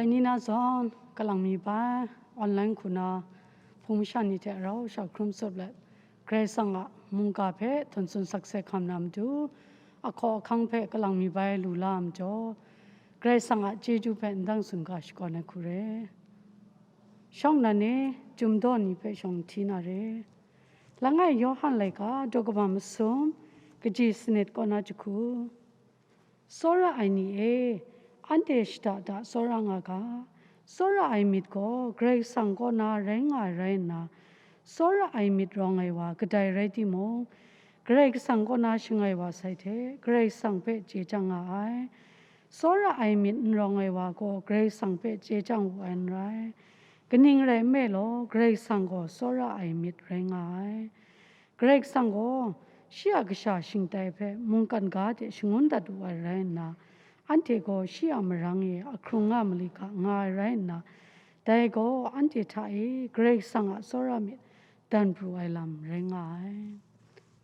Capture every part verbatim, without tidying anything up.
Ni na zawn, kalang mi bai, online hku na hpung masha ni hte rau sha hkrum tsup let, Karai Kasang a mungga hpe htawn tsun sakse hkam na matu, ahkaw ahkang hpe kalang mi bai lu la ai majaw, Karai Kasang a chyeju hpe ndang tsun ga shakawn ai hku re. Shawng nnan e, Chyum daw ni hpe shawng hti na re. Langai Yawhan laika, daw kaba masum, kaji sanit kaw na jahku. Tsawra ai ni e, anhte shada da tsawra nga ga. Tsawra ai myit gaw Karai Kasang kaw na rai nga ai rai nna, tsawra ai myit rawng ai wa kadai rai timung, Karai Kasang kaw na shangai wa sai hte, Karai Kasang hpe chye chyang nga ai. Tsawra ai myit n rawng ai wa gaw Karai Kasang hpe chye chyang wu ai n rai. Kaning rai nme law, Karai Kasang gaw tsawra ai myit rai nga ai. Karai Kasang gaw shi a kasha shingtai hpe mungkan ga hte shangun dat wu ai rai nna, anhte gaw shi a marang e ahkrung nga mali ga nga ai rai nna, dai gaw anhte hta e Karai Kasang a tsawra myit dan pru ai lam rai nga ai.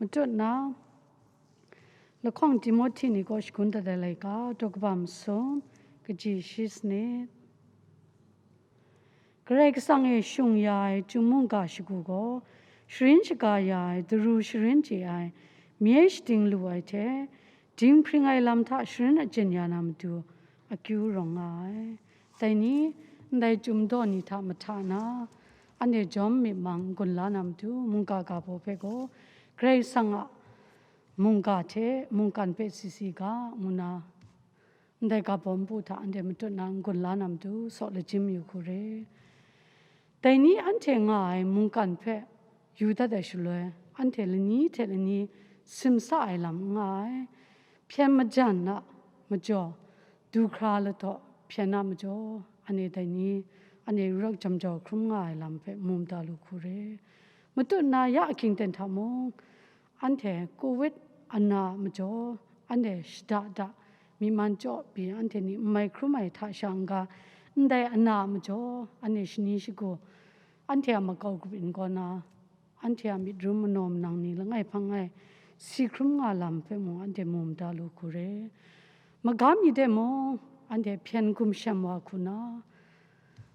Matut na, lahkawng Timohti ni kaw shagun dat ai laika, daw kaba masum, kaji shi sanit. Karai Kasang e shung ya ai chyum mungga shagu gaw, sharin shaga ya ai, daru sharin chye ai, mye shading lu ai hte, dinghpring ai lam hta sharin ajen ya na matu, akyu rawng nga ai. Dai ni, ndai Chyum daw ni hta mahta na, anhte jawm myit mang n-gun la na matu, mungga ga baw hpe gaw, Karai Kasang a mungga hte mungkan hpe si si ga, ngu na, ndai ga baw npu hta anhte matut na n-gun la na matu, saw lajim yu hku re. Dai ni anhte nga ai mungkan hpe yu dat ai shaloi, anhte lani hte lani simsa ai lam n nga ai. Hpyen majan a majaw, du hkra lahtaw hpyen a majaw, anhte dai ni, anhte ru rak jam jau hkrum nga ai lam hpe mu mada lu hku re. Matut na ya ahkying ten hta mung, anhte Covid ana a majaw, anhte shada da, myi man chyaw pyi, anhte ni n mai hkrum ai hta sha n-ga, ndai ana a majaw, anhte shani shagu, anhte a makau kabyin kaw na, anhte a myit rum manaw manang ni langai hpang e si hkrum nga lam hpe mung anhte mu mada lu hku re. Magam mi de mung, anhte hpyen gumshem wa hku na,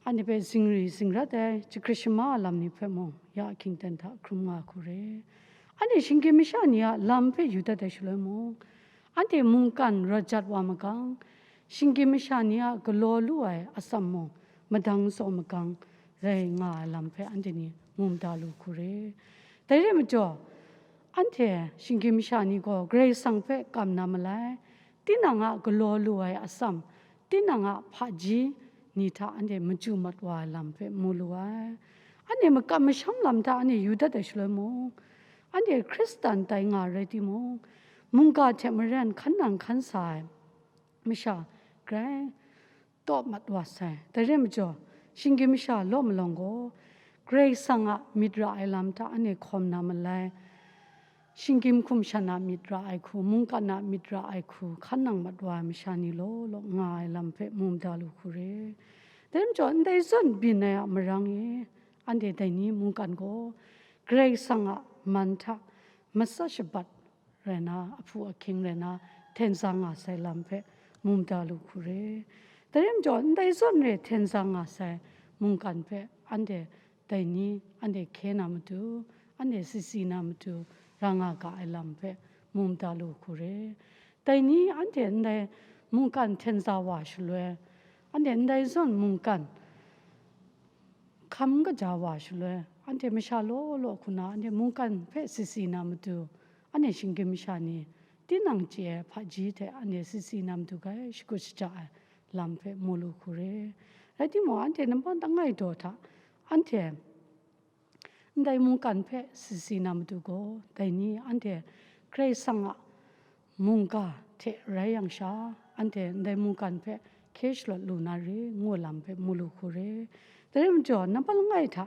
anhte hpe zingri zingrat ai, jahkrit shama a lam ni hpe mung, ya ahkying ten hta hkrum nga hku re. Anhte shinggyim masha ni a lam hpe yu dat ai shaloi mung, anhte mungkan rawt jat wa magang, shinggyim masha ni a galaw lu ai atsam mung, madang tsaw magang rai nga ai lam hpe anhte ni mu mada lu hku re. Dai rai majaw, anhte shinggyim masha ni gaw Karai Kasang hpe kam na malai, tinang a galaw lu ai atsam, tinang a hpaji ni hta anhte machyu mat wa ai lam hpe mu lu ai. Anhte makam masham lam hta anhte yu dat ai shaloi mung, anhte Hkristan tai nga rai timung, mungga hte maren hkan nang hkan sa ai masha grai taw mat wa sai. Dai rai majaw, shinggyim masha law malawng gaw, Karai Kasang a myit ra ai lam hta anhte hkawm na malai, shinggyim hkum shan a myit ra ai hku, mungkan a myit ra ai hku, hkan nang mat wa ai masha ni law law nga ai lam hpe mu mada lu hku re. Dai majaw, ndai zawn byin ai a marang e, anhte dai ni mungkan gaw, Karai Kasang a man hta matsa shabat rai na, ahpu ahkying rai na, hten za nga sai lam hpe mu mada lu hku re. Dai rai majaw, ndai zawn re hten za nga sai mungkan hpe anhte dai ni, anhte hkye na matu, anhte sisi na matu, ra nga ga ai lam hpe mu mada lu hku re. Dai ni anhte ndai mungkan hten za wa shaloi, anhte ndai zawn mungkan hkam kaja wa shaloi, anhte masha law law hku na, anhte mungkan hpe sisi na matu, anhte shinggyim masha ni, tinang chye ai hpaji hte anhte sisi na matu grai shakut shaja ai lam hpe mu lu hku re. Rai timung, anhte nambat langai daw hta, anhte ndai mungkan hpe sisi na matu gaw, dai ni anhte Karai Kasang a mungga hte rai yang sha, anhte ndai mungkan hpe hkye shalawt lu na re, ngu lam hpe mu lu hku re. Dai rai majaw, nambat langai hta,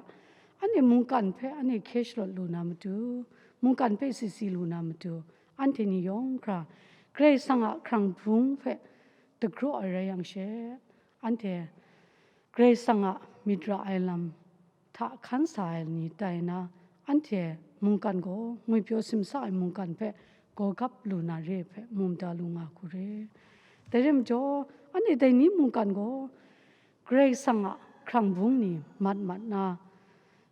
anhte mungkan hpe anhte hkye shalawt lu na matu, mungkan hpe sisi lu na matu, anhte ni yawng hkra Karai Kasang a hkrang bung hpe dagraw ai rai yang she, anhte Karai Kasang a myit ra ai lam hta hkan sa ai ni tai na, anhte mungkan gaw ngwipyaw simsa ai mungkan hpe gawgap lu na re hpe mu mada lu nga hku re. Dai rai majaw, anhte dai ni mungkan gaw Karai Kasang a hkrang bung ni mat mat na,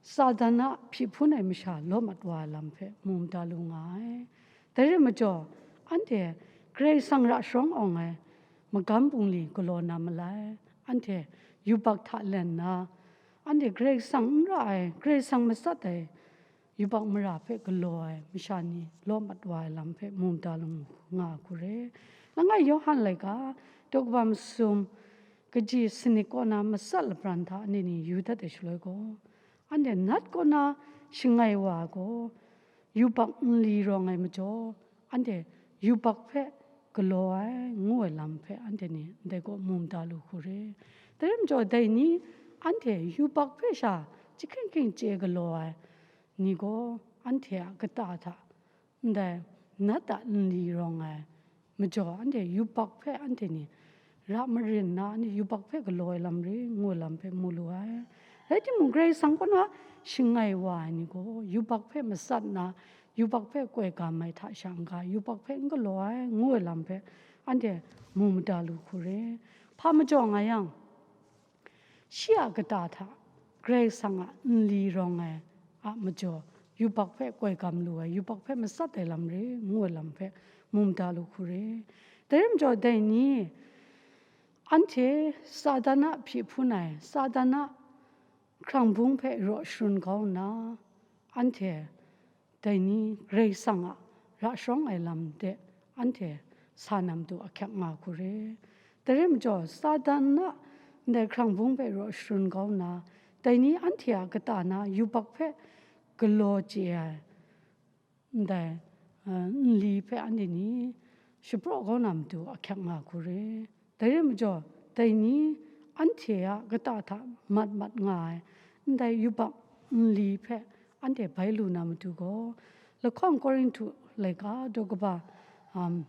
Satan a hpyi hpun ai masha law mat wa ai lam hpe mu mada lu nga ai. Dai rai majaw, anhte Karai Kasang ra sharawng awng ai magam bungli galaw na malai, anhte yubak hta len nna, anhte Karai Kasang n ra ai, Karai Kasang matsat ai yubak mara hpe galaw ai masha ni law mat wa ai lam hpe mu mada lu nga hku re. Langai Yawhan laika, daw kaba masum, kaji sanit kaw na matsat lapran hta anhte ni yu dat ai shaloi gaw, anhte nat kaw na shangai wa ai gaw, yubak nli rawng ai majaw, anhte yubak hpe galaw ai, ngu ai lam hpe anhte ni ndai gaw mu mada lu hku re. Dai rai majaw, dai ni anhte yubak hpe sha jahkring hkring chye galaw ai ni gaw, anhte a kata hta ndai nat a nli rawng ai majaw, anhte yubak hpe anhte ni ra marin na, anhte yubak hpe galaw ai lam re, ngu ai lam hpe mu lu ai. Rai timung, Karai Kasang kaw na shangai wa ai ni gaw, yubak hpe matsat na, yubak hpe koi gam ai hta sha n-ga, yubak hpe n galaw ai, ngu ai lam hpe anhte mu mada lu hku re. Hpa majaw nga yang, shi a kata hta Karai Kasang a nli rawng ai a majaw, yubak hpe koi gam lu ai, yubak hpe matsat ai lam re, ngu ai lam hpe mu mada lu hku re. Dai rai majaw, dai ni anhte Satan a hpyi hpun ai, Satan a hkrang bung hpe raw sharun kau nna, anhte dai ni Karai Kasang a ra sharawng ai lam de anhte sa na matu ahkyak nga hku re. Dai rai majaw, Satan a ndai hkrang bung hpe raw sharun kau nna, dai ni anhte a kata na yubak hpe galaw chye ai ndai, eh, nli hpe anhte ni shapraw kau na matu ahkyak nga hku re. Dai rai majaw, dai ni anhte a kata hta mat mat nga ai ndai yubak nli hpe anhte bai lu na matu gaw, lahkawng Korinhtu laika daw kaba, um,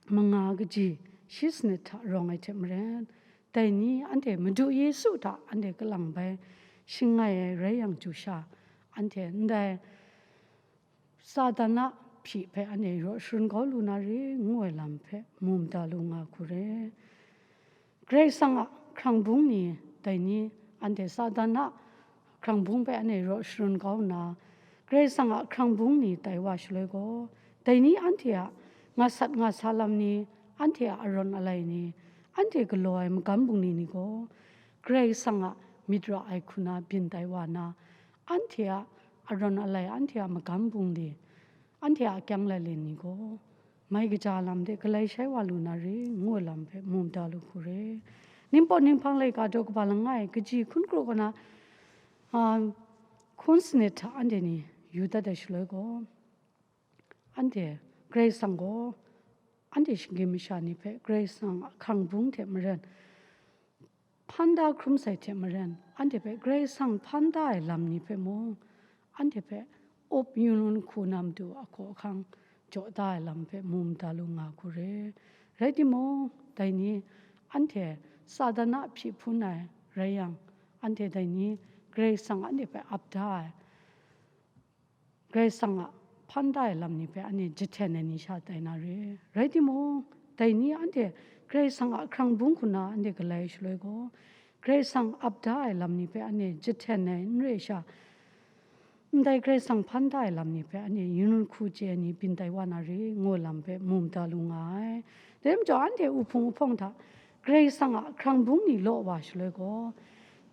manga kaji shi sanit hta rawng ai hte maren, dai ni anhte Madu Yesu hta anhte kalang bai shangai ai rai yang chyu sha, anhte ndai Satan a hpyi hpe anhte raw sharun kau lu na re, ngu ai lam hpe mu mada lu nga hku re. Karai Kasang a hkrang bung ni, dai ni anhte Satan a hkrang bung hpe anhte raw sharun kau nna, Karai Kasang a hkrang bung ni tai wa shaloi gaw, dai ni anhte a nga sat nga sa lam ni, anhte a arawn alai ni, anhte galaw ai magam bungli ni gaw, Karai Kasang a myit ra ai hku na byin tai wa na, anhte a arawn alai, anhte a magam bungli, anhte a akyang laile ni gaw, mai kaja lam de galai shai wa lu na re, ngu ai lam hpe mu mada lu hku re. Ningpawt ninghpang laika daw kaba langai, kaji hkun kru kaw na, a, hkun sanit hta anhte ni yu dat ai shaloi gaw, anhte Karai Kasang gaw, anhte shinggyim masha ni hpe Karai Kasang a hkrang bung hte maren, hpan da hkrum sai hte maren, anhte hpe Karai Kasang hpan da ai lam ni hpe mung, anhte hpe up yu nun hku na matu ahkaw ahkang jaw da ai lam hpe mu mada lu nga hku re. Rai timung, dai ni anhte Satan a hpyi hpun ai rai yang, anhte dai ni Karai Kasang anhte hpe ap da ai, Karai Kasang a hpan da ai lam ni hpe anhte jahten ai ni sha tai na re. Rai timung, dai ni anhte Karai Kasang a hkrang bung hku na anhte galai shaloi gaw, Karai Kasang ap da ai lam ni hpe anhte jahten ai n re sha, ndai Karai Kasang hpan da ai lam ni hpe anhte yu nun hku chye ai ni byin tai wa na re, ngu ai lam hpe mu mada lu nga ai. Dai majaw, anhte uhpung uhpawng hta Karai Kasang a hkrang bung ni law wa shaloi gaw,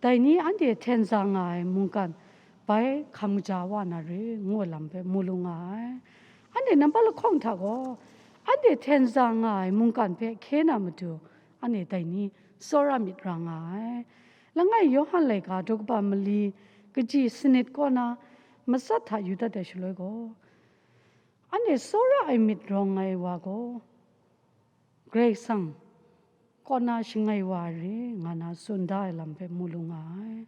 dai ni anhte hten za nga ai mungkan bai hkam kaja wa na re, ngu ai lam hpe mu lu nga ai. Anhte nampat lahkawng hta gaw, anhte hten za nga ai mungkan hpe hkye na matu, anhte dai ni tsawra myit ra nga ai. Langai Yawhan laika daw kaba mali kaji sanit kaw na matsat hta yu dat ai shaloi gaw, anhte tsawra ai myit rawng ai wa gaw, Karai Kasang kaw na shangai wa ai re, nga na tsun da ai lam hpe mu lu nga ai.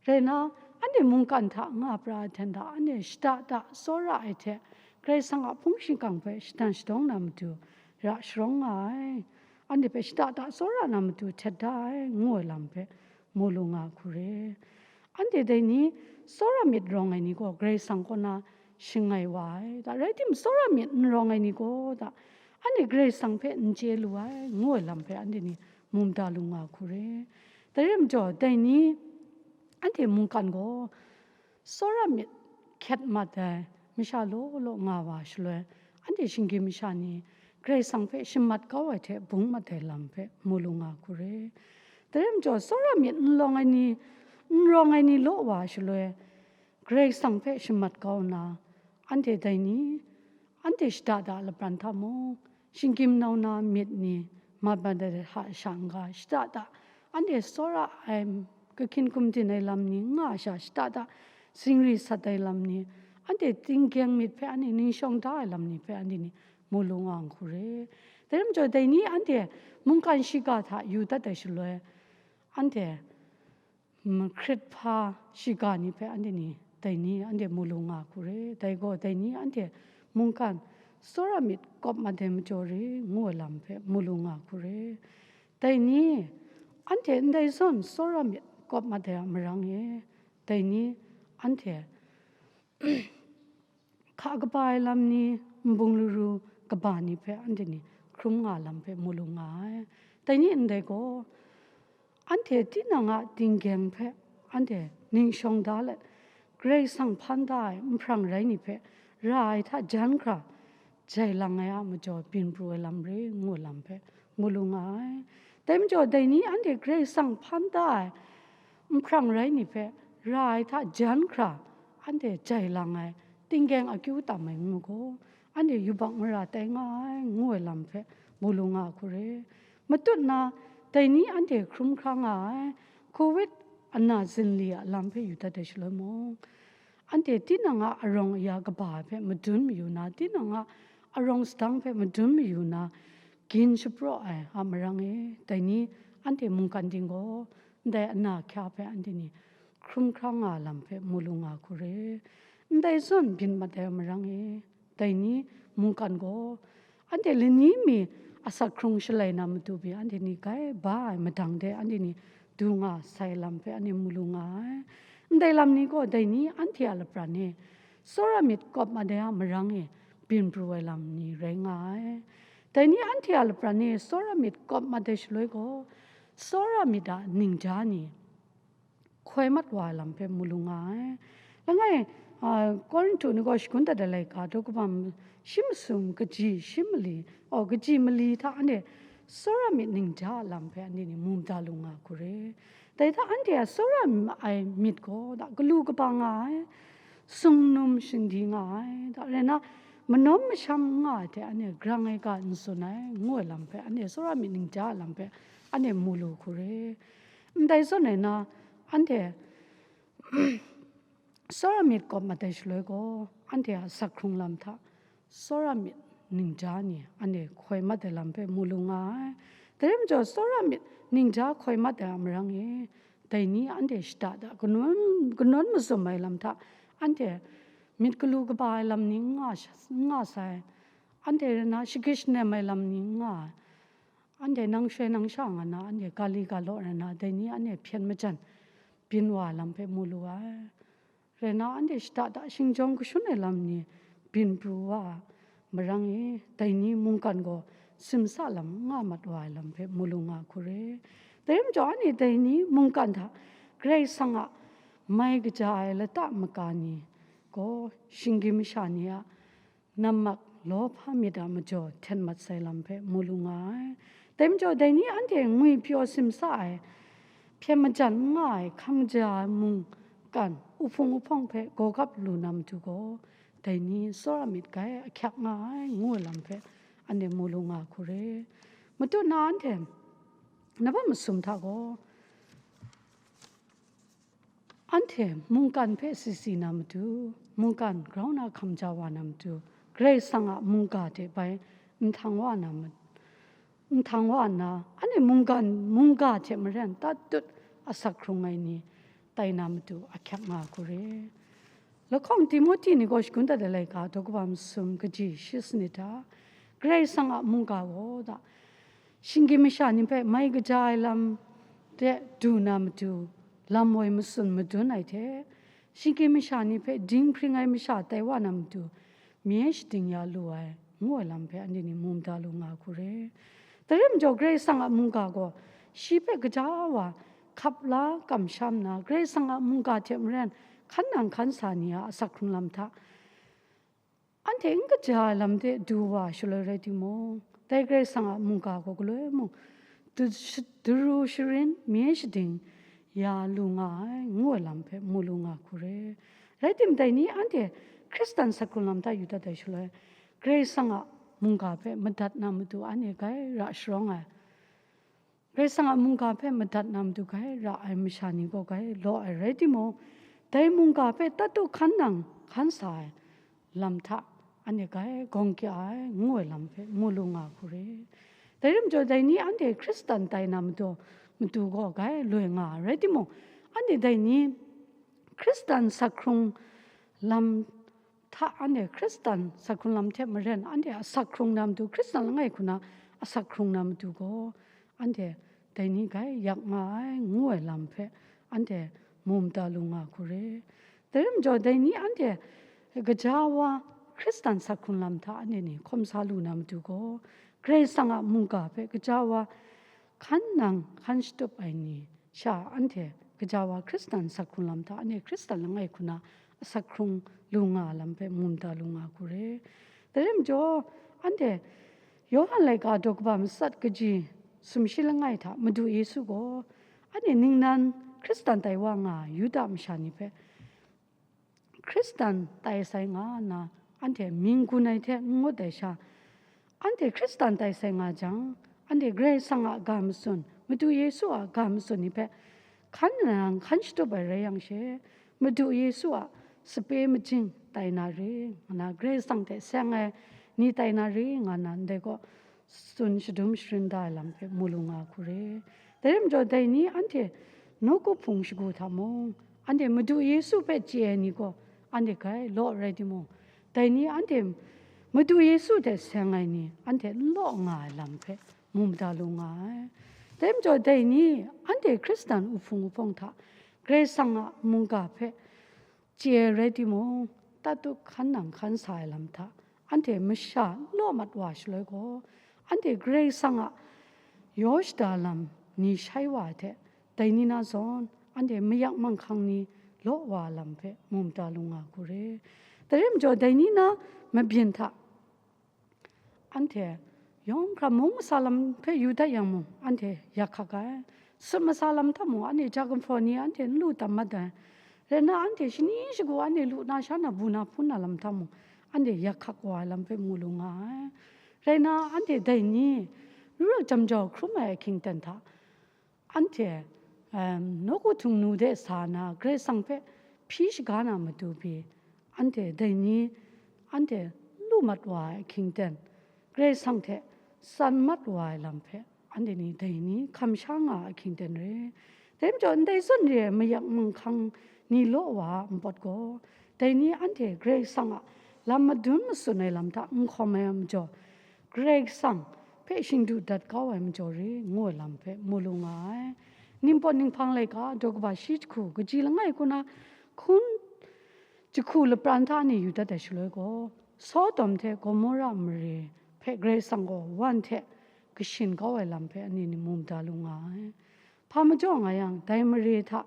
Rai nna, anhte mungkan hta nga pra ai hten hta, anhte shada da tsawra ai hte, Karai Kasang a hpung shingkang hpe shadang shadawng na matu ra sharawng nga ai. Anhte hpe shada da tsawra na matu htet da ai, ngu ai lam hpe mu lu nga hku re. Anhte dai ni, tsawra myit rawng ai ni gaw Karai Kasang kaw na shangai wa ai, da rai timung, tsawra myit n rawng ai ni gaw, da, anhte Karai Kasang hpe n chye lu ai, ngu ai lam hpe anhte ni mu mada lu nga hku re. Dai rai majaw, dai ni, anhte mungkan gaw tsawra myit hkyet mat ai masha law law nga wa shaloi, anhte shinggyim masha ni Karai Kasang hpe shamat kau ai hte bung mat ai lam hpe mu lu nga hku re. Dai rai majaw, tsawra myit n lawng ai ni, n rawng ai ni law wa shaloi, Karai Kasang hpe shamat kau nna, anhte dai ni, anhte shada da lapran hta mung, shinggyim nau na myit ni, mat mat ai hta sha n-ga, shada da, anhte tsawra ai, kahkyin gumdin ai lam ni nga sha, shada da, zingri sat ai lam ni, anhte tinggyeng myit hpe anhte ningshawng da ai lam ni hpe anhte ni mu lu nga n hku re. Dai rai majaw, dai ni anhte mungkan shiga hta yu dat ai shaloi, anhte, mm, hkrit hpa shiga ni hpe anhte ni, dai ni anhte mu lu nga hku re. Dai gaw, dai ni anhte mungkan tsawra myit kawp mat ai majaw re, ngu ai lam hpe mu lu nga hku re. Dai ni anhte ndai zawn tsawra myit kawp mat ai a marang e, dai ni anhte hka kaba ai lam ni, nbung laru kaba ni hpe anhte ni hkrum nga lam hpe mu lu nga ai. Dai ni ndai gaw, anhte tinang a tinggyeng hpe anhte ningshawng da let, Karai Kasang hpan da ai nhprang rai ni hpe ra ai hta jan hkra, jai lang ai a majaw byin pru ai lam re, ngu lam hpe mu lu nga ai. Dai majaw, dai ni anhte Karai Kasang hpan da ai nhprang rai ni hpe ra ai hta jan hkra, anhte jai lang ai, tinggyeng akyu tam ai mi gaw, anhte yubak mara tai nga ai, ngu ai lam hpe mu lu nga hku re. Matut na, dai ni anhte hkrum hkra nga ai, Covid ana zinli a lam hpe yu dat ai shaloi mung, anhte tinang a arawng aya kaba hpe madun mayu na, tinang a arawng sadang hpe madun mayu na, gin shapraw ai a marang e, dai ni anhte mungkan ting gaw, ndai ana hkya hpe anhte ni hkrum hkra nga lam hpe mu lu nga hku re. Ndai zawn byin mat ai a marang e, dai ni mungkan gaw, anhte lani mi asak hkrung shalai na matu pyi, anhte ni grai ba ai madang de anhte ni du nga sai lam hpe anhte mu lu nga ai. Ndai lam ni gaw, dai ni anhte a lapran e tsawra myit kawp mat ai a marang e byin pru ai lam ni rai nga ai. Dai ni anhte a lapran e tsawra myit kawp mat ai shaloi gaw, tsawra myit a ningja ni hkoi mat wa ai lam hpe mu lu nga ai. Langai, a, Korinhtu ni gaw shagun dat ai laika daw kabam shi masum kaji shi mali, aw, kaji mali hta anhte tsawra myit ningja a lam hpe anhte ni mu mada lu nga hku re. Dai hta anhte a tsawra ai myit gaw da galu kaba nga ai, sung num shingdi nga ai, da rai na, manawm masham n nga ai hte anhte grang ai ga n tsun ai, ngu ai lam hpe anhte tsawra myit ningja a lam hpe anhte mu lu hku re. Ndai zawn e na, anhte tsawra myit kawp mat ai shaloi gaw, anhte a asak hkrung lam hta tsawra myit ningja ni anhte hkoi mat ai lam hpe mu lu nga ai. Dai rai majaw, tsawra myit ningja hkoi mat ai a marang e, dai ni anhte shada da, kanawn, kanawn mazum ai lam hta anhte myit galu kaba ai lam ni n nga sha-, n nga sai, anhte rai na, shagrit shanem ai lam ni n nga ai, anhte nang shoi nang sha nga na, anhte ga li ga law rai na, dai ni anhte hpyen majan byin wa ai lam hpe mu lu ai. Rai na, anhte shada da shingjawng kashun ai lam ni byin pru wa ai marang e, dai ni mungkan gaw simsa lam n nga mat wa ai lam hpe mu lu nga hku re. Dai rai majaw, anhte dai ni mungkan hta Karai Kasang a mai kaja ai lata maka ni gaw, shinggyim masha ni a nammak lawhpa myit a majaw hten mat sai lam hpe mu lu nga ai. Dai majaw, dai ni anhte ngwi pyaw simsa ai, hpyen majan n nga ai hkam ja ai mungkan uhpung uhpawng hpe gawgap lu na matu gaw, dai ni tsawra myit grai ahkyak nga ai, ngu ai lam hpe anhte mu lu nga hku re. Matu na anhte, nabam masum hta gaw, anhte mungkan hpe sisi na matu, mungkan grau na hkam ja wa na matu, Karai Kasang a mungga hte bai nhtang wa na ma-, nhtang wa nna, anhte mungkan, mungga hte maren tatut asak hkrung ai ni tai na matu ahkyak nga hku re. Lahkawng Timohti ni gaw shagun dat ai laika daw kaba masum kaji shi sanit hta, Karai Kasang a mungga gaw da, shinggyim masha ni hpe mai kaja ai lam de du na matu, lam woi matsun madun ai hte, shinggyim masha ni hpe dinghpring ai masha tai wa na matu, mye shading ya lu ai, ngu ai lam hpe anhte ni mu mada lu nga hku re. Dai rai majaw, Karai Kasang a mungga gaw shi hpe kaja wa hkap la kamsham nna, Karai Kasang a mungga hte maren hkan nang hkan sa ni a asak hkrung lam hta, anhte n kaja ai lam de du wa shaloi rai timung, dai Karai Kasang a mungga gaw galoi mung du-, daru sharin, mye shading ya lu nga ai, ngu ai lam hpe mu lu nga hku re. Rai tim, dai ni anhte Hkristan asak hkrung lam hta yu dat ai shaloi, Karai Kasang a mungga hpe madat na matu anhte grai ra sharawng ai. Karai Kasang a mungga hpe madat na matu grai ra ai masha ni gaw grai law ai rai timung, dai mungga hpe tatdu hkan nang hkan sa ai lam hta anhte grai gawng kya ai, ngu ai lam hpe mu lu nga hku re. Dai rai majaw, dai ni anhte Hkristan tai na matu, matu gaw grai loi nga ai rai timung, anhte dai ni Hkristan asak hkrung lam hta, anhte Hkristan asak hkrung lam hte maren anhte asak hkrung na matu, Hkristan langai hku na asak hkrung na matu gaw, anhte dai ni grai yak nga ai, ngu ai lam hpe anhte mu mada lu nga hku re. Dai rai majaw, dai ni anhte gaja wa Hkristan asak hkrung lam hta anhte ni hkawm sa lu na matu gaw, Karai Kasang a mungga hpe gaja wa hkan nang hkan shatup ai ni sha, anhte gaja wa Hkristan asak hkrung lam hta, anhte Hkristan langai hku na asak hkrung lu nga ai lam hpe mu mada lu nga hku re. Dai rai majaw, anhte Yawhan laika daw kaba matsat kaji sumshi langai hta Madu Yesu gaw, anhte ningnan Hkristan tai wa nga ai Yuda masha ni hpe, Hkristan tai sai nga nna anhte mying gun ai hte n ngut ai sha, anhte Hkristan tai sai nga jang, anhte Karai Kasang a ga matsun, Madu Yesu a ga matsun ni hpe hkan nang hkan shatup ai rai yang she, Madu Yesu a sape majing tai na re, nga na, Karai Kasang hte seng ai ni tai na re, nga na, ndai gaw tsun shadum sharin da ai lam hpe mu lu nga hku re. Dai rai majaw, dai ni anhte nawku hpung shagu hta mung, anhte Madu Yesu hpe chye ai ni gaw anhte grai law rai timung, dai ni anhte Madu Yesu hte seng ai ni anhte n law nga ai lam hpe mu mada lu nga ai. Dai majaw, dai ni anhte Hkristan uhpung uhpawng hta Karai Kasang a mungga hpe chye ai rai timung, tatdu hkan nang hkan sa ai lam hta anhte masha n law mat wa shaloi gaw, anhte Karai Kasang a yaw shada lam ni shai wa ai hte, dai ni na zawn anhte mayak manghkang ni law wa ai lam hpe mu mada lu nga hku re. Dai rai majaw, dai ni na mabyin hta anhte yawng hkra mung masa lam hpe yu dat yang mung, anhte yak hkak ai. Sut masa lam hta mung, anhte ja gumhpraw ni anhte n lu tam mat ai. Rai nna, anhte shani shagu anhte lu na sha na, bu na hpun na lam hta mung, anhte yak hkak wa ai lam hpe mu lu nga ai. Rai nna, anhte dai ni, ru ra jam jau hkrum ai ahkying ten hta, anhte, em, nawku htingnu de sa na, Karai Kasang hpe hpyi shaga na matu pyi, anhte dai ni, anhte n lu mat wa ai ahkying ten, Karai Kasang hte tsan mat wa ai lam hpe, anhte ni dai ni hkam sha nga ai ahkying ten re. Dai majaw, ndai zawn re ai mayak manghkang ni law wa a npawt gaw, dai ni anhte Karai Kasang a lam madun matsun ai lam hta n hkawm ai majaw, Karai Kasang hpe shingdu dat kau ai majaw re, ngu ai lam hpe mu lu nga ai. Ningpawt Ninghpang laika daw kaba shi jahku kaji langai hku na hkun jahku lapran hta ni yu dat ai shaloi gaw, Sodom hte Gomora mare hpe Karai Kasang gaw wan hte kashin kau ai lam hpe anhte ni mu mada lu nga ai. Hpa majaw nga yang, dai mare hta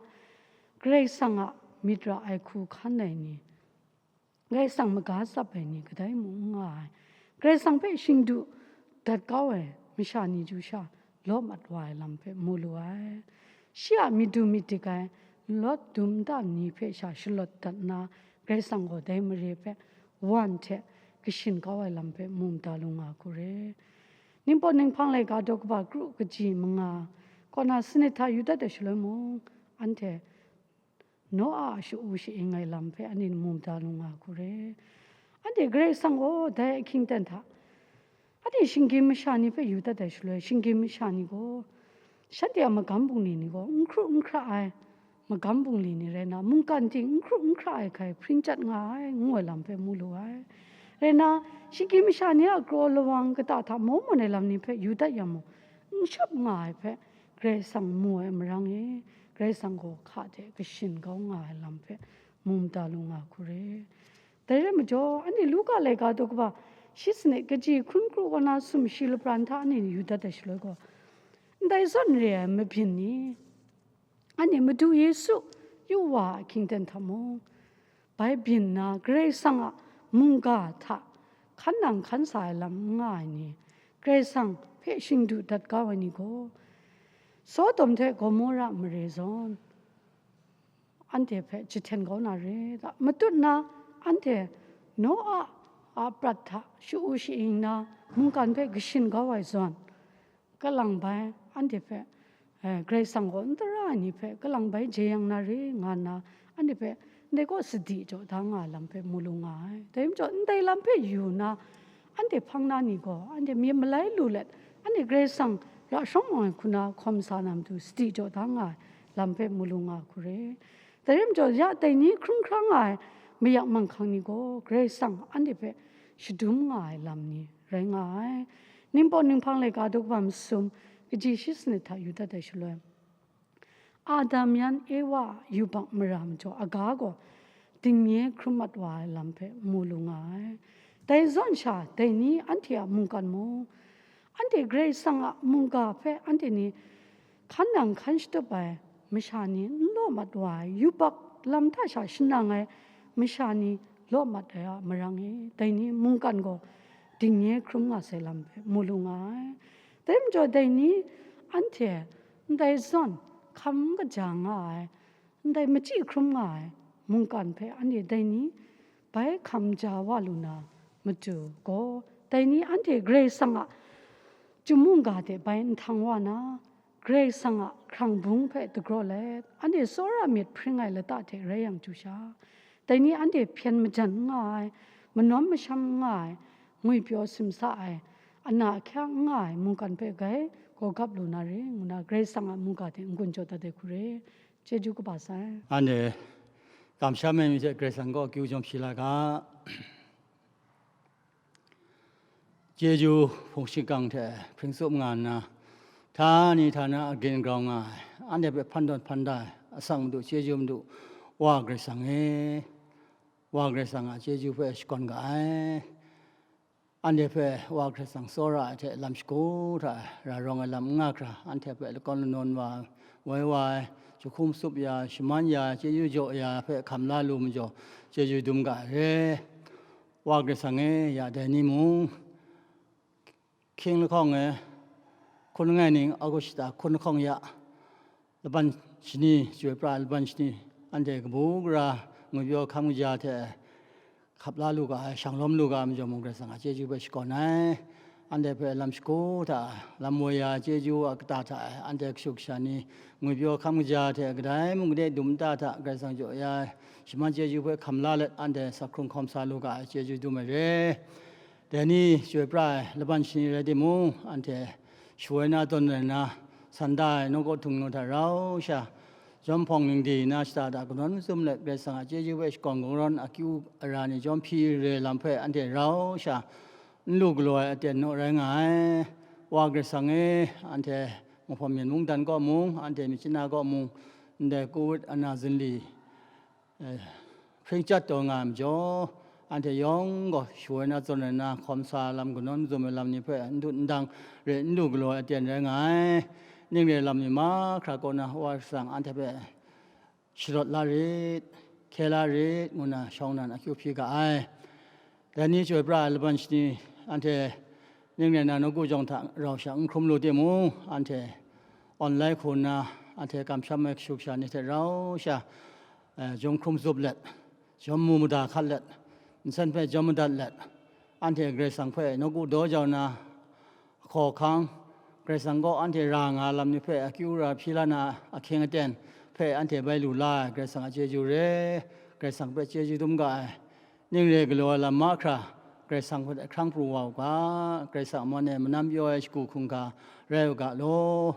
Karai Kasang a myit ra ai hku hkan ai ni, Karai Kasang maga tsap ai ni kadai mung n nga ai, Karai Kasang hpe shingdu dat kau ai masha ni chyu sha lawt mat wa ai lam hpe mu lu ai. Shi a myit du myit dik ai, lawt dum nta ni hpe sha shalawt dat nna, Karai Kasang gaw dai mare hpe wan hte kashin kau ai lam hpe mu mada lu nga hku re. Ningpawt Ninghpang laika daw kaba kru kaji manga kaw na sanit hta yu dat ai shaloi mung, anhte Noa a sha-u sha-ing ai lam hpe anhte ni mu mada lu nga hku re. Anhte Karai Kasang gaw dai ahkying ten hta, anhte shinggyim masha ni hpe yu dat ai shaloi, shinggyim masha ni gaw, shanhte a magam bungli ni gaw n hkru n hkra ai magam bungli ni rai nna, mungkan ting n hkru n hkra ai hkai hpring chyat nga ai, ngu ai lam hpe mu lu ai. Rai nna, shinggyim masha ni a kraw lawang kata hta maw mawn ai lam ni hpe yu dat yang mung, n shap nga ai hpe Karai Kasang mu ai marang e, Karai Kasang gaw hka hte kashin kau nga ai lam hpe mu mada lu nga hku re. Dai rai majaw, anhte Luka laika daw kaba shi sanit kaji hkun kru kaw na sumshi lapran hta anhte ni yu dat ai shaloi gaw, ndai zawn re ai mabyin ni, Anhte Madu Yesu yu wa a hkying ten hta mung, bai byin nna Karai Kasang a mungga hta hkan nang hkan sa ai lam n nga ai ni, Karai Kasang hpe shing du dat kau ai ni gaw, Sodom hte Gomora mare zawn, anhte hpe jahten kau na re ta? Matut na anhte Noa a prat hta sha-u sha-ing na mungkan hpe kashin kau ai zawn, kalang bai anhte hpe, eh, Karai Kasang gaw n tara ai ni hpe kalang bai jeyang na re nga nna, anhte hpe ndai kaw sadi jaw da nga ai lam hpe mu lu nga ai. Dai majaw, ndai lam hpe yu nna, anhte hpang na ni gaw, anhte myit malai lu let, anhte Karai Kasang ra shawng ai hku na hkawm sa na matu sadi jaw da nga ai lam hpe mu lu nga hku re. Dai rai majaw, ya dai ni hkrum hkra nga ai mayak manghkang ni gaw, Karai Kasang anhte hpe shadum nga ai lam ni rai nga ai. Ningpawt Ninghpang laika daw kaba masum, kaji shi sanit hta yu dat ai shaloi, Adam yan Ewa a yubak mara majaw aga gaw dingnye hkrum mat wa ai lam hpe mu lu nga ai. Dai zawn sha, dai ni anhte a mungkan mung, anhte Karai Kasang a mungga hpe anhte ni hkan nang hkan shatup ai masha ni n law mat wa ai, yubak lam hta sha shanang ai masha ni law mat ai a marang e, dai ni mungkan gaw dingnye hkrum nga sai lam hpe mu lu nga ai. Dai majaw, dai ni anhte ndai zawn hkam kaja nga ai, ndai machyi hkrum nga ai mungkan hpe anhte dai ni bai hkam ja wa lu na matu gaw, dai ni anhte Karai Kasang a chyum mungga de bai nhtang wa na, Karai Kasang a hkrang bung hpe dagraw let, anhte tsawra myit hpring ai lata hte rai yang chyu sha, dai ni anhte hpyen majan n nga ai, manawn masham n nga ai, ngwipyaw simsa ai, ana ahkya n nga ai mungkan hpe gai gawgap lu na re, ngu na Karai Kasang a mungga hte n-gun jaw dat ai hku re. Chyeju kaba sai. Anhte kamsham ai mi hte Karai Kasang kaw akyu jawm hpyi la ga. Chyeju hpung shingkang hte hpring tsup nga nna, htani htana agin grau nga ai, anhte hpe hpan tawn hpan da ai, asak Madu, chyeju Madu, Wa Karai Kasang e, Wa Karai Kasang a chyeju hpe shakawn ga ai. Anhte hpe Wa Karai Kasang tsawra ai hte lam shagu hta e, ra rawng ai lam n nga hkra, anhte hpe lakawn lanawn wa ai, woi wa ai, jahkum tsup ya ai, shaman ya ai, chyeju jaw ya ai hpe hkam la lu majaw, chyeju dum ga ai re. Wa Karai Kasang e, ya dai ni mung, hkying lahkawng e, hkun langai ning Agusta hkun lahkawng ya, laban shani, chyoi pra ai laban shani, anhte kabu gara ngwipyaw hkam kaja hte hkap la lu ga ai, shang lawm lu ga ai majaw mung, Karai Kasang a chyeju hpe shakawn ai. Anhte hpe lam shagu hta, lam woi ya ai chyeju a kata hta e, anhte kashu kasha ni ngwipyaw hkam kaja hte kadai mung kadai dum nta hta Karai Kasang jaw ya ai shaman chyeju hpe hkam la let, anhte sak hkrung hkawm sa lu ga ai chyeju dum ai re. Dai ni chyoi pra ai laban shani rai timung, anhte shawoi na tawn rai nna, san da ai nawku htung nu hta rau sha, jawm hpawng ning di na shata hta kanawn mazum let, Karai Kasang a chyeju hpe shakawn kungdawn akyu ara ni jawm hpyi re lam hpe anhte rau sha n lu galaw ai aten naw rai nga ai. Wa Karai Kasang e, anhte mahpawm myen mungdan kaw mung, anhte myit chyanna kaw mung, ndai Covid ana zinli, eh, hpring chyat taw nga ai majaw, anhte yawng gaw shawoi na tawn rai nna, hkawm sa lam, kanawn mazum ai lam ni hpe n dut n dang, re n lu galaw ai aten rai nga ai. Ning re lam ni mahkra kaw na Wa Karai Kasang anhte hpe sharawt la rit, hkye la rit, ngu na shawng nnan akyu hpyi ga ai. Dai ni chyoi pra ai laban shani, anhte ning rai nna nawku jawng hta rau sha n hkrum lu timung, anhte online hku nna, anhte kamsham ai kashu kasha ni hte rau sha, eh, jawm hkrum zup let, jawm mu mada hkat let, nsen hpe jawm madat let, anhte Karai Kasang hpe nawku daw jau na, hkaw hkang, Karai Kasang kaw anhte ra nga lam ni hpe akyu ara hpyi la na ahkying aten hpe anhte bai lu la ai, Karai Kasang a chyeju re, Karai Kasang hpe chyeju dum ga ai. Ning re galaw ai lam mahkra, Karai Kasang hpe hkrang pru wa u ga, Karai Kasang a man e manam pyaw ai shagu hkungga rai u ga law.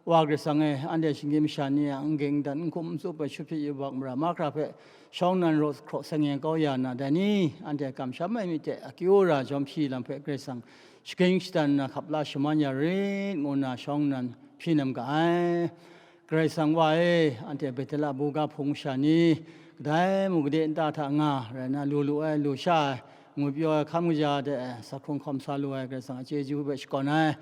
Wa Karai Kasang e, anhte shinggyim masha ni a n ging n dan, n hkum n tsup ai shut hpyit yubak mara mahkra hpe shawng nnan raw hkraw seng yen kau ya na, dai ni anhte kamsham ai myit hte akyu ara jawm hpyi lam hpe Karai Kasang shagying shadan nna hkap la shaman ya rit, ngu nna shawng nnan hpyi nem ga ai. Karai Kasang wa e, anhte Bethela buga hpung masha ni, kadai mung gade nta hta nga rai nna, lu lu ai, lu sha ai, ngwipyaw ai, hkam kaja de ai, sak hkrung hkawm sa lu ai Karai Kasang a chyeju hpe shakawn ai.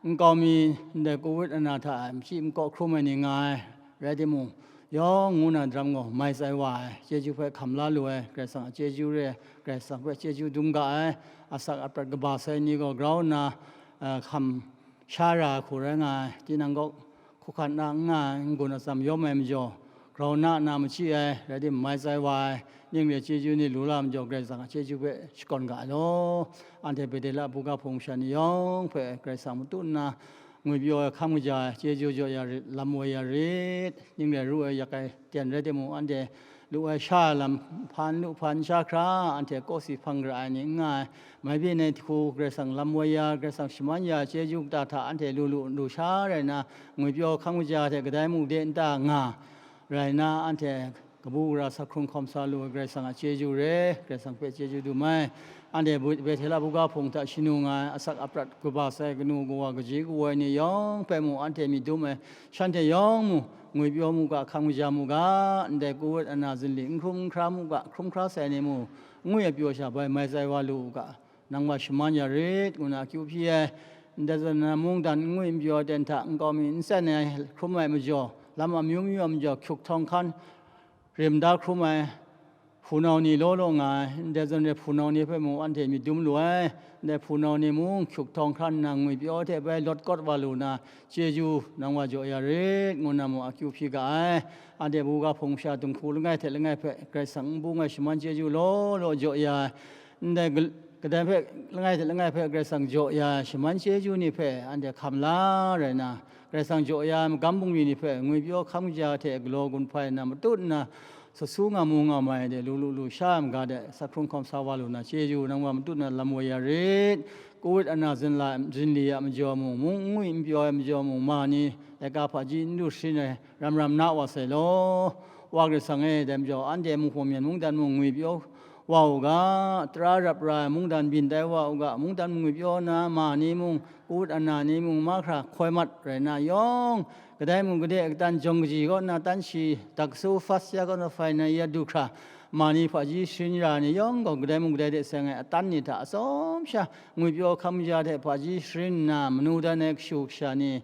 Nkau mi ndai Covid ana hta e machyi makaw hkrum ai ni nga ai, Rai timung, yawng ngu na daram gaw mai tsai wa ai, chyeju hpe hkam la lu ai, Karai Kasang a chyeju re ai, Karai Kasang hpe chyeju dum ga ai, asak aprat kaba sai ni gaw grau nna, eh, hkam sha ra ai hku rai nga ai, tinang kaw hkawhkan na n nga ai, n-gun atsam yawm ai majaw, grau na na machyi ai, rai timung, mai tsai wa ai, ning re chyeju ni lu la majaw, Karai Kasang a chyeju hpe shakawn ga ai law. Anhte Betela buga hpung masha ni yawng hpe Karai Kasang matut nna, ngwipyaw ai hkam kaja ai, chyeju jaw ya rit, lam woi ya rit, ning re ru ai yak ai ten rai timung, anhte lu ai sha ai lam hpan lu hpan sha hkra, anhte kawsi hpang gara ai ni n nga ai, mai byin ai hku Karai Kasang lam woi ya, Karai Kasang shaman ya, chyeju kata hta anhte lu lu lu sha rai nna, ngwipyaw hkam kaja hte kadai mu de nta nga rai nna, anhte kabu gara sa hkrung hkawm sa lu ai Karai Kasang a chyeju re, Karai Kasang hpe chyeju dum ai. Anhte Bu-, Betela buga hpung hta shanu nga ai, asak aprat kaba sai kanu kawa kaji kawa ai ni yawng hpe mu, anhte myit dum ai, shanhte yawng mu, ngwipyaw mu ga, hkam kaja mu ga, ndai Covid ana zinli n hkrum n hkra mu ga, hkrum hkra sai ni mu, ngwi ai pyaw sha bai mai tsai wa lu u ga, nang wa shaman ya rit, ngu na akyu hpyi ai. Ndai zawn na mungdan n ngwi n pyaw ai ten hta nkau mi n tsen ai hkrum ai majaw, lam amyu myu a majaw hkyuk htawng hkan rim da hkrum ai hpunau ni law law nga ai, ndai zawn re hpunau ni hpe mung anhte myit dum lu ai, ndai hpunau ni mung hkyuk htawng hkan nna ngwipyaw hte bai lawt kawt wa lu na, chyeju nang wa jaw ya rit, ngu na mung akyu hpyi ga ai. Anhte buga hpung masha dinghku langai hte langai hpe Karai Kasang n bung ai shaman chyeju law law jaw ya ai. Ndai gal-, kadai hpe, langai hte langai hpe Karai Kasang jaw ya ai shaman chyeju ni hpe anhte hkam la rai nna, Karai Kasang jaw ya ai magam bungli ni hpe ngwipyaw hkam kaja hte galaw gun hpai nna matut nna, sut su nga mu nga mai de lu lu lu sha ai maga de sa hkrung hkawm sa wa lu na, chyeju nang wa matut nna lam woi ya rit. Covid ana zinla, zinli a majaw mung, mung n ngwi n pyaw ai majaw mung, ma ni laika hpaji n lu sharin ai ram ram na wa sai law. Wa Karai Kasang e, dai majaw anhte Munghpawng Myen mungdan mung ngwipyaw wa u ga, tara rap ra ai mungdan byin tai wa u ga, mungdan mung ngwipyaw na, ma ni mung, Covid ana ni mung, mahkra hkoi mat rai na yawng, kadai mung gade katan jawng kaji kaw na tan shi, daksu fas ya kaw na fai na ya du hkra, ma ni hpaji sharin ra ni yawng gaw, kadai mung kadai de seng ai atan ni hta atsawm sha, ngwipyaw hkam kaja hte hpaji sharin nna, manu dan ai kashu kasha ni,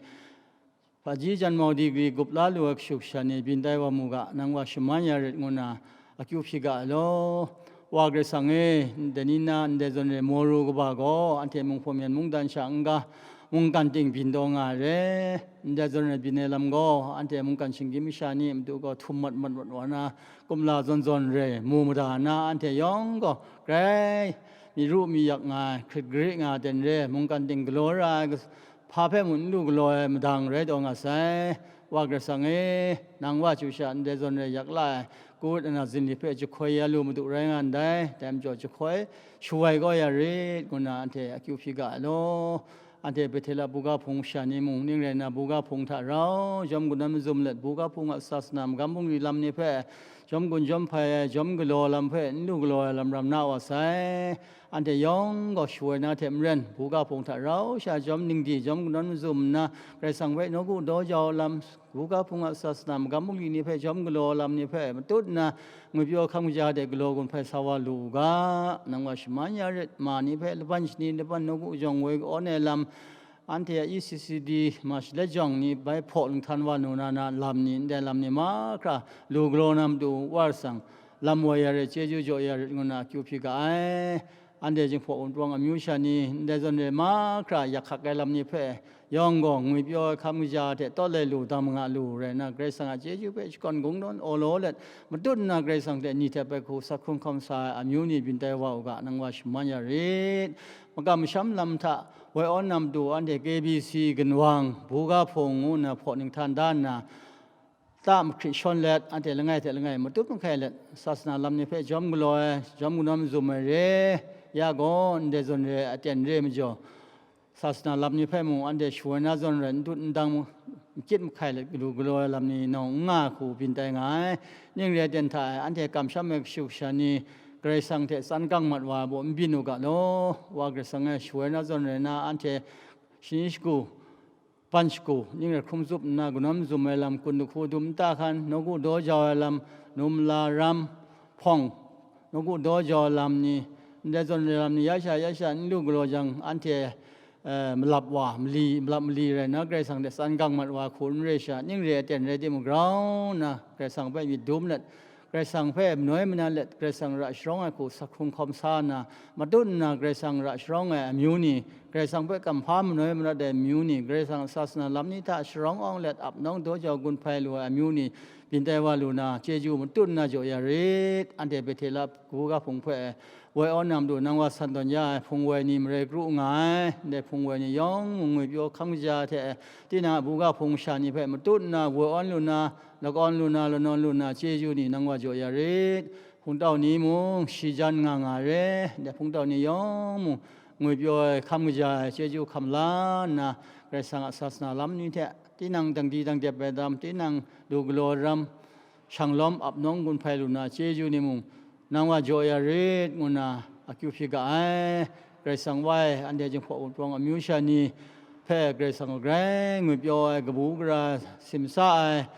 hpaji janmau digri gup la lu ai kashu kasha ni byin tai wa mu ga, nang wa shaman ya rit, ngu nna akyu hpyi ga ai law. Wa Karai Kasang e, ndai ni na ndai zawn re maw ru kaba gaw, anhte Munghpawng Myen mungdan sha n-ga, mungkan ting byin taw nga ai re. Ndai zawn re byin ai lam gaw, anhte mungkan shinggyim masha ni matu gaw htum mat mat mat wa na, kumla zawn zawn re mu mada na, anhte yawng gaw grai mi ru mi yak nga ai, hkrit gari nga ai ten re, mungkan ting galaw ra ai, hpa hpe mung n lu galaw ai madang rai taw nga sai. Wa Karai Kasang e, nang wa chyu sha ndai zawn re yak la ai, Covid ana zinli hpe jahkoi ya lu madu rai nga ndai, dai majaw jahkoi shawoi kau ya rit, ngu nna anhte akyu hpyi ga ai law. Anhte Betela buga hpung masha ni mung ning rai nna, buga hpung hta rau jawm kanawn mazum let, buga hpung a sasana magam bungli lam ni hpe jawm gun jawm hpai ai, jawm galaw lam hpe n lu galaw ai lam ram na wa sai. Anhte yawng gaw shawoi na hte maren, buga hpung hta rau sha jawm ningdi, jawm kanawn mazum nna, Karai Kasang hpe nawku daw jau ai lam, buga hpung a sasana magam bungli ni hpe jawm galaw ai lam ni hpe matut nna, ngwipyaw hkam kaja de galaw gun hpai sa wa lu u ga, nang wa shaman ya rit, ma ni hpe laban shani laban nawku jawng woi ka-awn ai lam, anhte a E C C D ma shalet jawng ni bai hpaw lunghtan wa nu na na lam ni, ndai lam ni mahkra lu galaw na matu Wa Karai Kasang, lam woi ya rit, chyeju jaw ya rit, ngu nna akyu hpyi ga ai. Anhte Jinghpaw Wunpawng amyu sha ni, ndai zawn re mahkra yak hkak ai lam ni hpe yawng gaw, ngwipyaw ai hkam kaja hte tawt lai lu, dang manga lu rai nna, Karai Kasang a chyeju hpe shakawn kungdawn awlaw let, matut nna Karai Kasang hte ni hte bai hku sa hkrung hkawm sa ai amyu ni byin tai wa u ga, nang wa shaman ya rit. Makam masham lam hta woi awn na matu, anhte K B C ginwang, buga hpung ngu nna hpaw ninghtan da nna, ta mahkrit shawn let, anhte langai hte langai matut mahkai let, sasana lam ni hpe jawm galaw ai, jawm kanawn mazum ai re, ya gaw, ndai zawn re ai aten re majaw, sasana lam ni hpe mung anhte shawoi na zawn rai n dut n dang, n kyit mahkai let, galu galaw ai lam ni nawng n nga ai hku byin tai nga ai. Ning re ai ten hta e, anhte kamsham ai kashu kasha ni Karai Kasang hte tsan kang mat wa ai baw n byin u ga law. Wa Karai Kasang e shawoi na zawn rai na, anhte shani shagu, ban shagu, ning re hkrum zup nna, kanawn mazum ai lam, kun dahku dum nta hkan, nawku daw jau ai lam, num la ram, hpawng, nawku daw jau ai lam ni, ndai zawn re lam ni, ya sha ya sha n lu galaw jang, anhte eh, malap wa, mali, malap mali rai nna, Karai Kasang hte tsan gang mat wa hku n re sha, ning re ai ten rai timung, grau nna Karai Kasang hpe myit dum let, Karai Kasang hpe manoi manan let, Karai Kasang ra sharawng ai hku sak hkrung hkawm sa nna, matut nna Karai Kasang ra sharawng ai amyu ni, Karai Kasang hpe kamhpa manoi manat ai amyu ni, Karai Kasang a sasana lam ni hta sharawng awng let, ap nawng daw jau gun hpai lu ai amyu ni, byin tai wa lu na, chyeju matut nna jaw ya rit. Anhte Bethela kabu ga hpung hpe woi awn na matu nang wa san tawn ya ai hpung woi ni marai kru nga ai. Ndai hpung woi ni yawng mung ngwipyaw hkam kaja hte, tinang a buga hpung masha ni hpe matut nna woi awn lu na, lakawn lu na, lanawn lu na, chyeju ni nang wa jaw ya rit. Hpungtau ni mung shi jan nga nga re. Ndai hpungtau ni yawng mung ngwipyaw ai, hkam kaja ai, chyeju hkam la nna, Karai Kasang a sasana lam ni hte, tinang dangdi dangdep ai dam, tinang lu galaw ram, shang lawm ap nawng gun hpai lu na chyeju ni mung, nang wa jaw ya rit, ngu nna akyu hpyi ga ai. Karai Kasang wa e, anhte Jinghpaw Wunpawng amyu sha ni hpe Karai Kasang grai ngwipyaw ai, kabu gara simsa ai,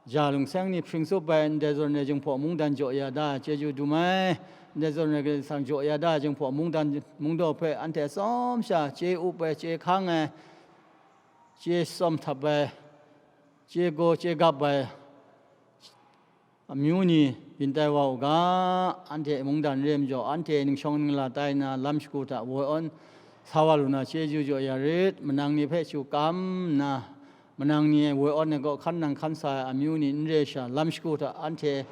ja lungseng ni hpring tsup ai, ndai zawn e Jinghpaw mungdan jaw ya da ai chyeju dum ai, ndai zawn e Karai Kasang jaw ya da ai Jinghpaw mungdan mungdaw hpe anhte atsawm sha chye up ai, chye hkang ai, chye tsawm htap ai, chye gaw chye gap ai amyu ni byin tai wa u ga, anhte mungdan re ai majaw, anhte ningshawng ningla tai nna, lam shagu hta woi awn sa wa lu na, chyeju jaw ya rit. Manang ni hpe chyu kam nna, manang ni woi awn ai kaw hkan nang hkan sa ai amyu ni n re sha, lam shagu hta anhte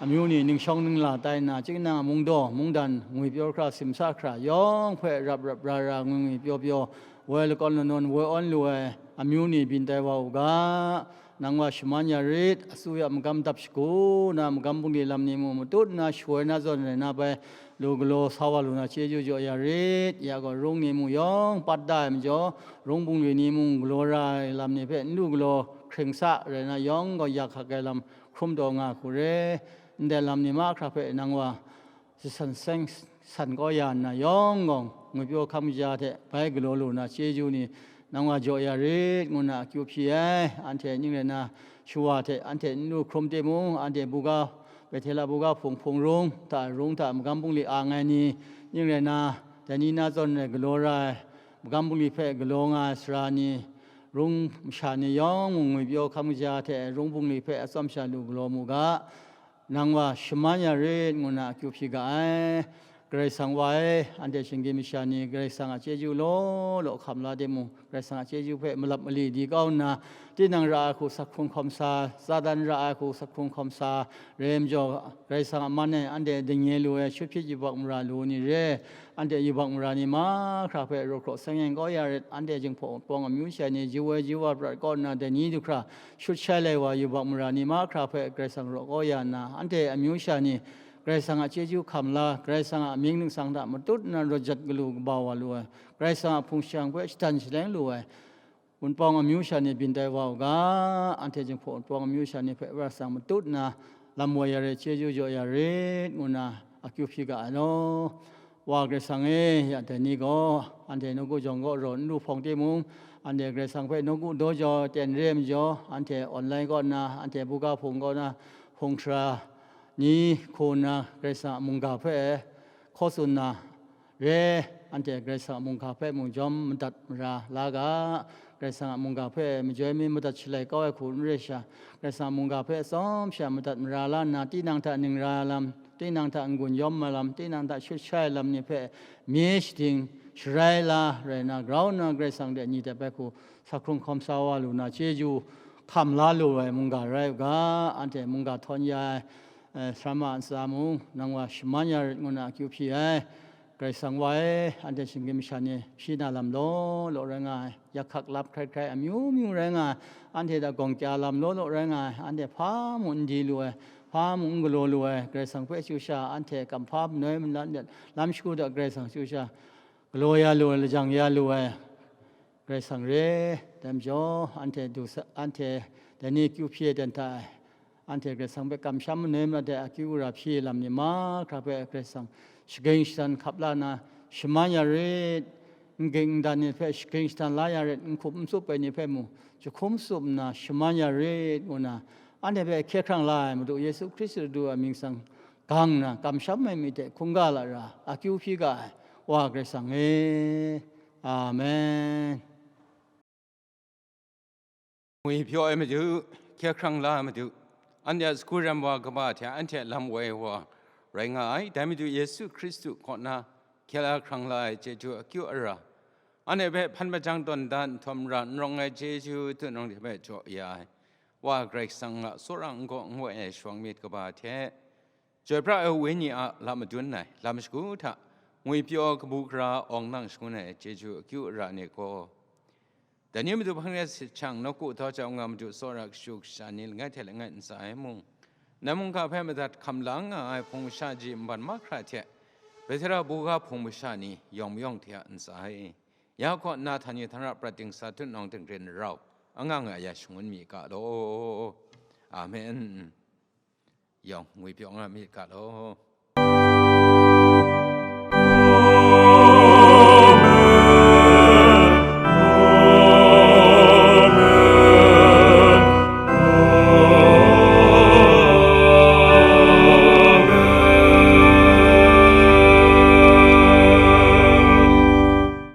amyu ni ningshawng ningla tai nna, chyinang a mungdaw mungdan ngwipyaw hkra, simsa hkra yawng hpe rap rap ra ra, ngwi ngwi pyaw pyaw, woi lakawn lanawn woi awn lu ai amyu ni byin tai wa u ga, nang wa shaman ya rit. Asuya magam dap shagu na, magam bungli lam ni mung matut nna shawoi na zawn rai na bai, lu galaw sa wa lu na chyeju jaw ya rit. Ya gaw, rung ni mung yawng pat da ai majaw, rung bungli ni mung galaw ra ai lam ni hpe n lu galaw hkring sa rai na, yawng gaw yak hkak ai lam hkrum taw nga hku re. Ndai lam ni mahkra hpe nang wa jasan seng san kau ya nna, yawng gaw ngwipyaw hkam kaja hte bai galaw lu na chyeju ni nang wa jaw ya rit, ngu nna akyu hpyi ai. Anhte ning rai na, shawa hte anhte n lu hkrum timung, anhte buga, Bethela buga hpung hpung rung hta, rung hta magam bungli ang ai ni, ning rai na, dai ni na zawn rai galaw ra ai, magam bungli hpe galaw nga ai sara ni, rung masha ni yawng mung ngwipyaw hkam kaja hte rung bungli hpe atsawm sha lu galaw mu ga. Nang wa shaman ya rit, ngu nna akyu hpyi ga ai. Karai Kasang wa e, anhte shinggyim masha ni Karai Kasang a chyeju law law hkam la timung, Karai Kasang a chyeju hpe malap mali di kau nna, tinang ra ai hku sak hkrung hkawm sa, Satan ra ai hku sak hkrung hkawm sa, re ai majaw, Karai Kasang a man e anhte dingnye lu ai, shut hpyit yubak mara lu ni re, anhte yubak mara ni mahkra hpe raw hkraw seng yen kau ya rit, anhte Jinghpaw Wunpawng amyu sha ni, ji woi ji wa prat kaw nna, dai ni du hkra shut shai lai wa yubak mara ni mahkra hpe Karai Kasang raw kau ya nna, anhte amyu sha ni Karai Kasang a chyeju hkam la, Karai Kasang a amying ningsang hta matut nna rawt jat galu kaba wa lu ai, Karai Kasang a hpung shingkang hpe shadan shaleng lu ai, Wunpawng amyu sha ni byin tai wa u ga, anhte Jinghpaw Wunpawng amyu sha ni hpe Karai Kasang matut nna lam woi ya rit, chyeju jaw ya rit, ngu nna akyu hpyi ga ai law. Wa Karai Kasang e, ya dai ni gaw, anhte nawku jawng gaw raw n lu hpawng timung, anhte Karai Kasang hpe nawku daw jau ten re ai majaw, anhte online kaw nna, anhte buga hpung kaw na, hpung hkra ni hku nna Karai Kasang a mungga hpe hkaw tsun na re, anhte Karai Kasang a mungga hpe mung jawm madat mara la ga, Karai Kasang a mungga hpe majoi mi madat shalai kau ai hku n re sha, Karai Kasang a mungga hpe atsawm sha madat mara la nna, tinang hta ning ra ai lam, tinang hta n-gun yawm ai lam, tinang hta shut shai ai lam ni hpe mye shading sharai la rai na, grau nna Karai Kasang de ni dep ai hku sak hkrung hkawm sa wa lu na, chyeju hkam la lu ai mungga rai u ga, anhte mungga htawn ya ai, eh, sara ma ntsa mung, nang wa shaman ya rit, ngu nna akyu hpyi ai. Karai Kasang wa e, anhte shinggyim masha ni hpyi na lam law law rai nga ai, yak hkak lap hkrai hkrai amyu myu rai nga ai, anhte hta gawng kya lam law law rai nga ai, anhte hpa mung n di lu ai, hpa mung n galaw lu ai, Karai Kasang hpe chyu sha, anhte kamhpa manoi manat let, lam shagu hta Karai Kasang chyu sha, galaw ya lu ai, lajang ya lu ai, Karai Kasang re, dai majaw, anhte du sa, anhte dai ni akyu hpyi ai ten hta e, anhte Karai Kasang hpe kamsham manoi manat ai akyu gara hpyi ai lam ni mahkra hpe Karai Kasang shaging shadan hkap la nna, shaman ya rit, n ging n dan ni hpe shaging shadan la ya rit, n hkum n tsup ai ni hpe mung jahkum tsup nna shaman ya rit, ngu nna, anhte hpe hkye hkrang la ai Madu Yesu Hkristu du a mying seng gang nna, kamsham ai myit hte hkungga lara akyu hpyi ga ai Wa Karai Kasang e, Amen. Ngwi pyaw ai Madu, hkye hkrang la ai Madu, anhte a sagu rem wa kaba hte anhte lam woi wa rai nga ai. Dai Madu Yesu Hkristu kaw na hkye la hkrang la ai chyeju akyu ara, anhte hpe hpan majang tawn dan nhtawm ra n rawng ai chyeju tunawng hte hpe jaw ya ai Wa Karai Kasang a tsawra n gaw n woi ai shawng myit kaba hte, Chyoi pra ai Wenyi a lam madun ai lam shagu hta ngwi pyaw kabu gara awng nang shangun ai chyeju akyu ara ni gaw, dai ni Madu hpang de sit jang, nawku tau jau nga Madu tsawra kashu kasha ni langai hte langai ntsa ai mung, nang mungga hpe madat hkam la nga ai hpung masha ji nban mahkra hte, Petera buga hpung masha ni yawng mayawng hte a ntsa ai. Ya kaw nna htan ni htan ra prat dingsa tutnawng dingren rau anga nga ya shangun mi ga law. Amen. Yawng ngwi pyaw nga mi ga law.